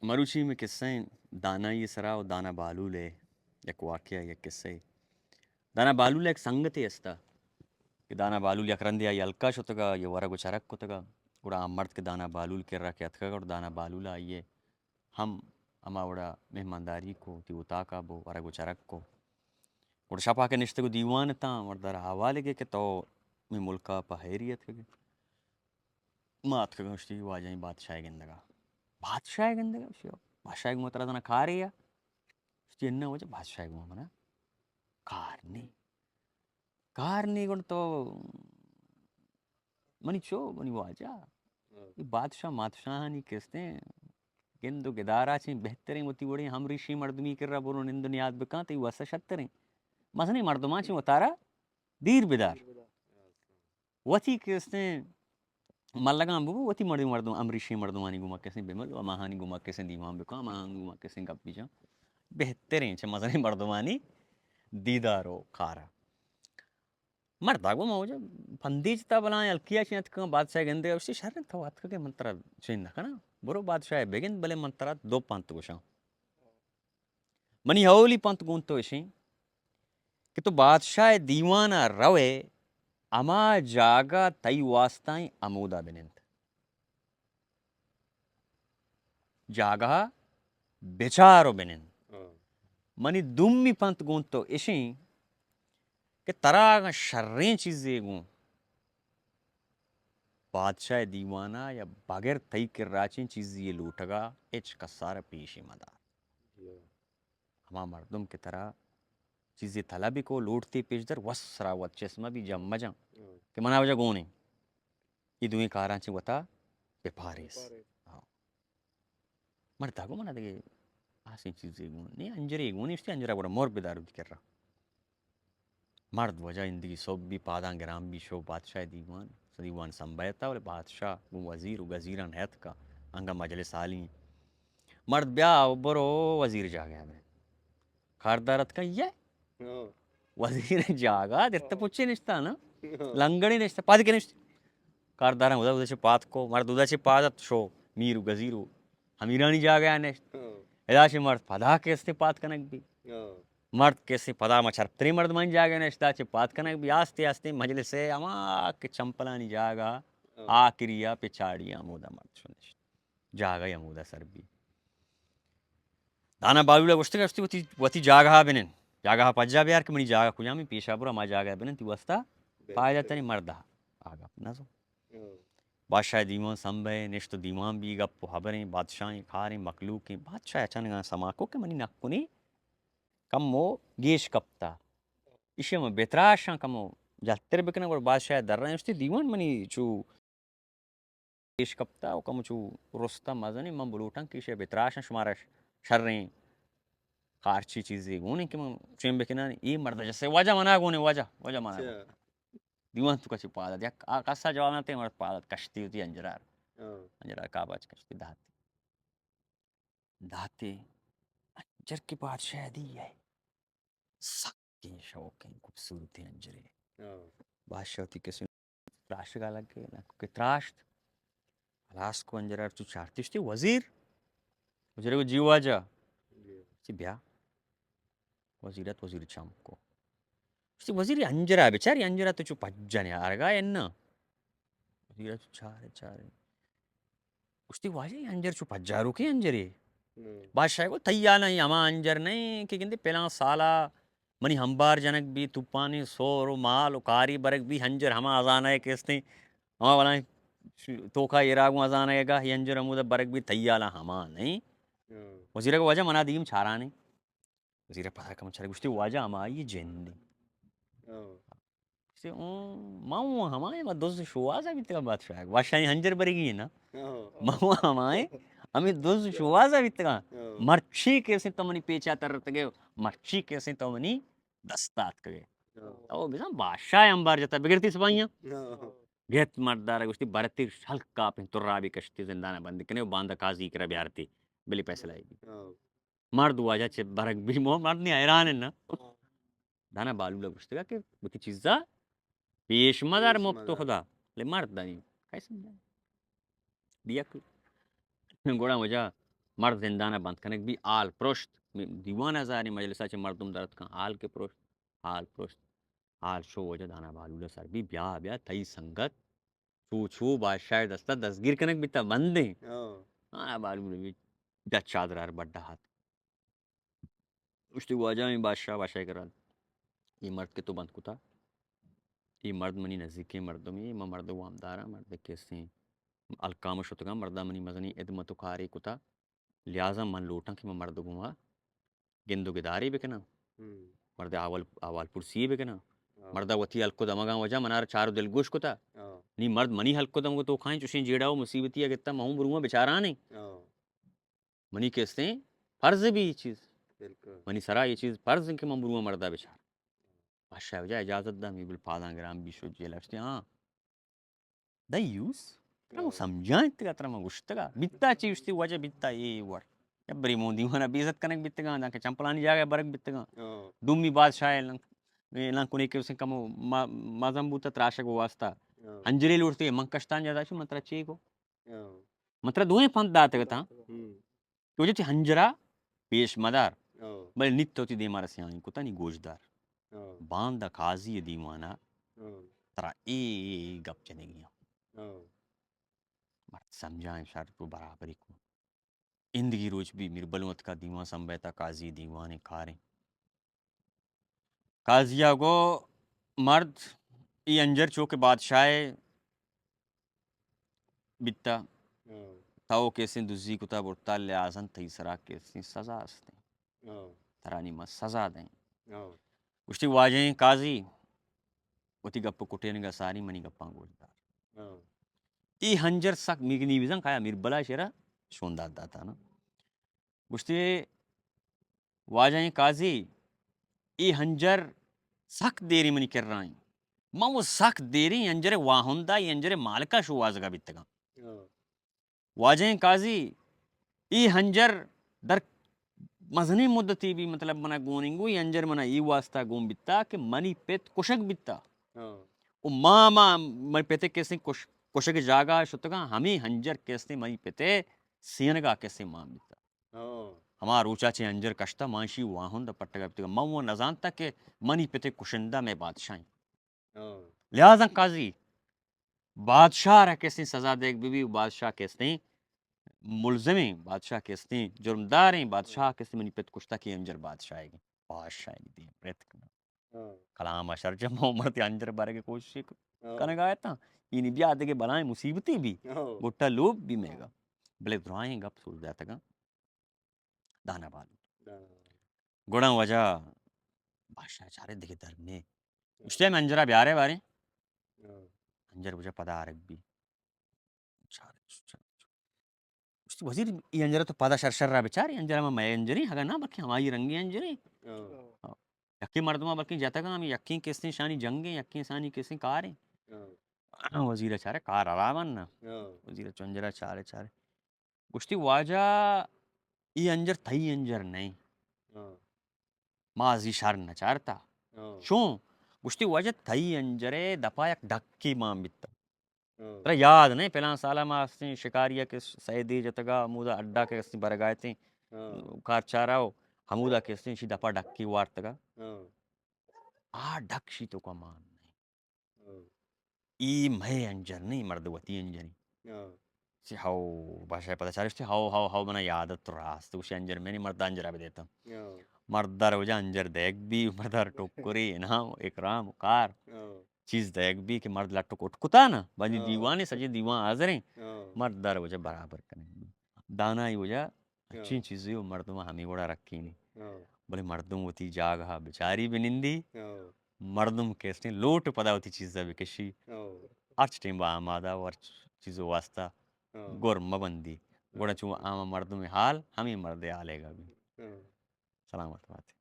مروچی مئے قصہ ایں دانائی ءِ سرا و دانا بہلول ءِ یک واقعہ، یک قصہ اے۔ دانا بہلول ءِ یک سنگتے استا کہ دانا بہلول یک رندے آئی ہلکا شتگا، آئی ورگ و چرگ کتگا، گڑا آ مرد کہ دانا بہلول کرا کہ اتکگا، گڑا دانا بہلول آئی ءَ ہم ہما وڑا مہمانداری کو، وتی اتاکا بو، ورگ و چرگ کو۔ گڑا شپا کہ نشتگ و دیوان اتاں، مردارا احوالے گے کہ تو مئے ملکا پہ ہیری اتکگے؟ ما اتکگاں، گوشتی، واجہ ایں بادشاہ ءِ گندگا۔ بادشاہ ءِ گندگا؟ گوشتی، بادشاہ ءِ گوما ترا زاناں کارے یا؟ گوشتی، اناں واجہ، بادشاہ ءِ گوما منا کار نی۔ کار نی گڑا تو منی چو، منی واجہ، اے بادشاہ مادشاہانی کستیں گند و گدارا چیں بہتریں وتی وڑیں ہمریشیں مردمی کرا برو نند و نیاد بکاں، تئی واسطہ شتریں۔ مزنیں مردماں چیں وتارا دیر بدار۔ وتی کستیں ملگاں ببو، وتی مردم، مردم، امریشیں مردمانی گوما کسیں بمل و ہماہانی گوما کسیں دیوان بکن، ہماہانی گوما کسیں گپ بجن۔ بہتریں چہ مزنیں مردمانی دیدار و کارا۔ مردا گو ما واجہ پندے جتا، بلاہیں ہلکی ءَ چہ اتکاں، بادشاہ گندے، گوشتی، شر انت، تو اتکگے، من ترا چین نہ کناں، برو بادشاہ ءَ بگند، بلے من ترا دو پنت گوشاں۔ منی اولی پنت گوں تو اشیں کہ تو بادشاہ ءِ دیوان ءَ روئے، ہما جاگہ تئی واسطہ ایں، ہمودا بنند۔ جاگہ ءَ بچار و بنند۔ منی دومی پنت گوں تو اشیں کہ ترا اگاں شریں چیزے گوں بادشاہ ءِ دیوان ءَ یا بغیر تئی کرا چیں چیزے لوٹگا، ہچ کسارا پیشی مدار۔ ہما مردم کہ ترا چیزے طلب کو، لوٹتے پیش در، وسرا وت چست مبی، جم مجن کہ منا واجہ گون ایں۔ اے دوئیں کاراں چہ وتا بپاریس۔ بپاریس۔ ہاں۔ مردا گو منا دگہ ہاسیں چیزے گون نی، انجرے گون نی، اشتی انجرا گڑا مر بدار وتی کرا۔ مرد واجہ ایندگی سہب بی، پاداں گران بی، شو بادشاہ ءِ دیوان، دیوان سنبھالتا، بلے بادشاہ گوں وزیر و گزیران اتکا، انگا مجلس عالی۔ مرد بیا و برو وزیر جاگہ ءَ بنند۔ کاردار اتکا، یہ وزیر جاگہ درت، پچے نشتا نا، لنگڑے نشتا، پاد کے نشت۔ کارداراں ادا، ادا چہ پاد کو، مرد ادا چہ پاد ات، شو میر و گزیر و امیرانی جاگہ ءَ نشت۔ ادا چہ مرد پدا کسے پاد کنگ بی۔ مرد کسے پدا ما چرپتریں مردمانی جاگہ ءَ نشتا، چہ پاد کنگ بی۔ آستے آستے مجلس ءَ ہما کہ چمپلانی جاگہ آخری ءَ پچاڑی ءَ ہمودا مرد شو نشت۔ جاگہ ءَ ہمودا سر بی۔ دانا بہلول ءَ گوشتگ، گوشتی، وتی، وتی جاگہ ءَ بنند، جاگہ ءَ پجا بیار کہ منی جاگہ کجام ایں، پیشا برو ہما جاگہ ءَ بنند، تئی واسطہ پائدہ تریں۔ مردا آ گپ نزو۔ بادشاہ ءِ دیوان سمبھے، نشت و دیوان بی، گپ و ہبریں، بادشاہیں کاریں، مخلوقیں۔ بادشاہ ءَ اچانک سما کو کہ منی نکنی کمو گیش کپتا۔ ایشی ءَ من بتراشاں، کمو جہلتر بکناں، گڑا بادشاہ ءَ درائیں، گوشتی، دیوان منی چو پیش کپتا و کمو چو رستا مزنیں، من بلوٹاں کہ ایشی ءَ بتراشاں، شمارا ش-، شریں خارچی چیزے گون ایں کہ من چین بکناں۔ اے مرد جسے، واجہ منا گون ایں، واجہ، واجہ منا گون ایں۔ دیوان توکا چہ پاد ات، یک آ کسا جواب نہ دات، مرد پاد ات، کشتی وتی انجرار۔ انجرار کاباچ کشتی داتی۔ داتے انجر کہ بادشاہ دی ئے، سکیں شوکیں خوبصورتیں انجرے۔ بادشاہ وتی کسے تراشگا لگے، نکو کہ تراشت، ہلاس کو انجرا، چو چارتی، گوشتی، وزیر؟ وزیر گو، جی واجہ۔ گوشتی، بیا۔ وزیر ات، وزیر چم کو۔ گوشتی، وزیر، اے انجرا بچار، اے انجرا تو چو پجا نیارگا اے نا؟ وزیر ات چارے، چارے۔ گوشتی، واجہ، اے انجر چو پجاروکیں انجرے۔ بادشاہ گو، تئی حالا اے ہما انجر نہ ایں کہ گندے پلاں سالا منی ہمبار جنگ بی، توپانی سور و مال و کاری برگ بی، انجر ہما ہزانہ ءَ کہ استیں، ہما بلاہیں توکا ایرا گوں ہزانہ ءَ گا، اے انجر ہمودا برگ بی، تئی حالا ہما نہ ایں۔ وزیر گو، واجہ، منا دیم چارانے۔ وزیر پدا کم چرے، گوشتی، واجہ، ہمائی جندی۔ گوشتی، اوں، ما اوں ہمائیں، ما دز شوہازا بیتگاں بادشاہ۔ بادشاہی ہنجر برگی نا۔ ما اوں ہمائیں، ہمیں دز شوہازا بیتگاں۔ مرچی کسیں تو منی پیچا ترتگے، مرچی کسیں تو منی دستا اتکگے۔ او بزاں بادشاہ امبار جتا، بگرتی سپاہیاں۔ گت مردارا، گوشتی، برتی ہلکا پہ ترابی کشتی زندانا بند کنے و باندا قاضی کرا بیارتی، بلی فیصلہ ای بی۔ مرد واجہ چہ برگ بی، مو مرد نی حیران نا۔ دانا بالولا گوشتگا کہ وتی چیزا پیش مدار، مپت و خدا۔ لے مرد دانی کئی سمجھا؟ بیا کہ گڑا واجہ مرد زندان ءَ بند کنگ بی، حال پرشت۔ دیوان ءَ زاریں مجلس ءَ چہ مردم در اتکاں، حال کہ پرشت، حال پرشت۔ حال شو واجہ دانا بالول ءَ سر بی، بیا، بیا، تئی سنگت چو چو بادشاہ ءِ دست ءَ دستگیر کنگ بیتا، بندیں۔ ہاں۔ ہاں، بالول بی، ڈچ چادر ہر بڈا ہات۔ گوشتی، واجہ ایں بادشاہ، بادشاہ کرا، اے مرد کہ تو بند کتا، اے مرد منی نزیکیں مردمے، من مرد وامداراں، مرد کسیں الکام شتگاں، مردا منی مزنیں ہدمت و کارے کتا، لہذا من لوٹاں کہ من مرد گوما گند و گدارے بکناں، ہم۔ مرد احوال، احوال پرسی بکناں، ہاں۔ مردا وتی ہلک و دمگاں وجہ منارا چار و دلگوش کتا، ہاں۔ نی مرد منی ہلک و دمگ و توکائیں چوشیں جیڑہ و مصیبتی اگتا، من ہوں برواں بچارانیں۔ ہاں۔ منی کستیں فرض بی اے چیز۔ بالکل۔ منی سرا اے چیز فرض انت کہ من برواں مردا بچار۔ بادشاہ وجہ اجازت دا، میبل پاداں گران بی، شو جیل اشتی، ہاں۔ دیوس، ترا من ہاں۔ سمجھائیں تگا، ترا من گوشتگا۔ بیتا چی؟ گوشتی، واجہ بیتا اے وڑ۔ یا بری مون دیوانا بے عزت کنگ بیتگاں، دانکہ چمپلانی جاگہ برگ بیتگاں۔ ہاں۔ دومی بادشاہ اعلان، اعلان کنے کہ اسے کمو ما-، مزن بوتا تراشگ واسطہ۔ ہاں۔ ہنجرے لوٹتے، من کشتان جادا شو، من ترا چے گو؟ ہاں۔ من ترا دوئیں پنت داتگ اتاں۔ ہم۔ کہ واجہ تئی ہنجرا پیش مدار۔ ہاں۔ بلے نی تو وتی دیما را سیاہیں کتا، نی گوشدار۔ ہاں۔ باندا قاضی دیوانا ہاں۔ ترا اے، اے، اے گپ جنگی ہاں۔ ہاں۔ مرد سمجھائیں شر کو برابری کو۔ اندگی روچ بی میربلوں اتکا دیوان سنبھیتا، قاضی دیوان کاریں۔ قاضیا گو، مرد، ای ہنجر چو کہ بادشاہ بیتا، ہاں۔ تو کسیں دزی کتا برتا، لہذا تئی سرا کسیں سزا استیں۔ ہاں۔ ترا نی ما سزا دیں۔ ہاں۔ گوشتی، واجہیں قاضی، وتی گپ کٹینگا ساری، منی گپاں گوش دار۔ ہاں۔ ای ہنجر سک میگنی بزن کایا میربلا شرا شوندات داتا نا۔ گوشتی، واجہیں قاضی، اے ہنجر سک دیریں منی کرائیں۔ من وہ سک دیریں ہنجر واہندا، اے ہنجر مالکا شوہازگا بیتگاں۔ ہاں۔ واجہیں قاضی، اے ہنجر در مزنیں مدتی بی، مطلب، منا گوننگو، اے ہنجر منا اے واسطہ گون بیتا کہ منی پت کشگ بیتا۔ ہاں۔ و ما، ما، منی پتے کسیں کش-، کشگ جاگہ شتگاں، ہمیں ہنجر کسیں منی پتے سینگا کسیں مان بیتا۔ ہاں۔ ہما روچا چہ ہنجر کشتا، ما اشی واہند پٹگا بیتگا۔ من وہ نزانتا کہ منی پتے کشندہ مئے بادشاہیں۔ ہاں۔ لہذا قاضی بادشاہ را کسیں سزا دیگ بی بی، بادشاہ کسیں ملزمیں، بادشاہ کسیں جرمداریں، بادشاہ کسیں منی پت کشتا کہ ہنجر بادشاہ گی، بادشاہ گی دیم رتک۔ ہاں۔ کلام ء شرجم ء مرد ہنجر برگ ء کوشش ک-، ہاں۔ کنگ ء اتاں۔ اینی بیا دگہ بلائیں مصیبتے بی۔ ہاں۔ گٹا لوپ بی میگا۔ بلے درائیں گپ سوج داتگاں۔ دانا بالو۔ دانا بالو۔ گڑا وجہ بادشاہ چارے دگہ درمے۔ ہاں۔ گوشتے ہم ہنجرا بیارے باریں۔ ہاں۔ ہنجر وجہ پدا آرگ بی۔ چارے، چارے۔ گوشتی، وزیر، ای ہنجرا تو پدا شر شر را بچار، ای ہنجرا ما مئے ہنجریں، اگاں نہ، بلکہ ہمائی رنگیں ہنجریں۔ ہاں۔ ہاں۔ یکیں مردماں بلکیں جتگاں، ہمیں یکیں کسیں شانی جنگیں، یکیں سانی کسیں کاریں۔ ہاں۔ وزیر چارے کار آرام نہ۔ ہاں۔ وزیر چنجرا چارے چارے۔ گوشتی، واجہ، ای ہنجر تئی ہنجر نہیں۔ ہاں۔ ما ازی شر نہ چارتا۔ ہاں۔ چون؟ گوشتی، واجہ تئی ہنجرے دپا یک ڈکی مان بیتا۔ ہاں۔ ترا یاد نہیں، پلان سالا ما استیں شکاری کہ سیدے جتگا، ہمودا اڈا کہ استیں برگایتیں، ہاں۔ کارچارا و ہمودا کہ استیں شی دپا ڈکی وارتگا۔ ہاں۔ آ ڈک شی تو کا مان نہیں۔ ہاں۔ ای مئے انجر نہیں، مرد وتی انجری۔ ہاں۔ سی ہاو، بادشاہ پدا چارشتے، ہاو، ہاو، ہاو، منا یادت راست، گوشی انجر میں نہیں، مرد انجرا بدیتا۔ ہاں۔ مرد در وجہ انجر دیگ بی، مرد در ٹکری، انعام، اکرام، کار۔ ہاں۔ چیز دیگ بی کہ مرد لٹ کٹ کتا نا، بنی ہاں۔ دیوانے، سجے دیوان حاضریں۔ ہاں۔ مرد در وجہ برابر کنگ بی۔ دانائی وجہ ہاں۔ اچیں چیزے و مردم ہمیں وڑا رکھینی۔ ہاں۔ بلے مردم وتی جاگہ بچاری بنندی۔ ہاں۔ مردم کیسٹیں لوٹ پدا وتی چیزا بکشی۔ ہاں۔ ہرچ ٹیم با آمادہ و ہرچ چیزو واسطہ ہاں۔ گر مبندی۔ ہاں۔ گڑا چون آما مردم حال ہمیں مرد حالے گا بی۔ ہاں۔ سلامت باتے۔